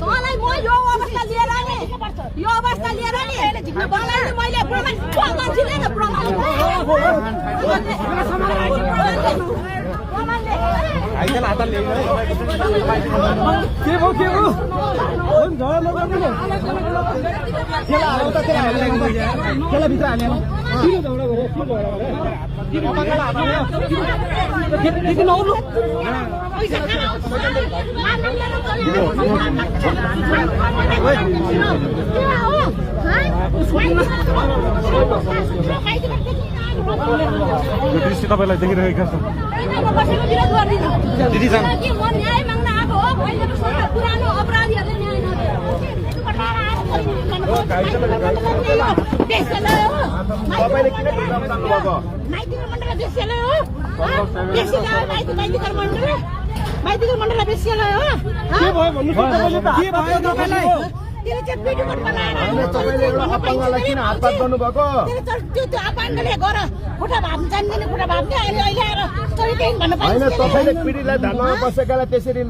तँलाई म यो अवस्था लिएर नि मलाई मैले प्रमाण मान्छेले न प्रमाण आइजन हात ले के भो ओम झडा नगर्नु न खेला हाल्नु त खेला भित्र हाल्नु किन झगडा गरे किन पकाला हाल्नु के नउनु पैसा यो दृश्य तपाईलाई देखिरहेका छन् दिदी जान न्याय माग्न आएको हो अहिलेको सरकार पुरानो अपराधीहरूले न्याय तपाईले किन बिराउनु भएको माइतीको मण्डल बेसिएला हो बेसिएला माइतीको मण्डल बेसिएला हो के भयो भन्नु तपाईले त के भयो तपाईलाई त्यसले चाहिँ पिटुकट बनाएर तपाईले एउटा अपाङ्गलाई किन हातपात गर्नु भएको त्यो अपाङ्गले गर खुट्टा भाप्नु जान्दैन खुट्टा भाप्ने अहिले आएर चोरी केही भन्नु हैन तपाईले पिडीलाई धर्ममा बसेकालाई त्यसरी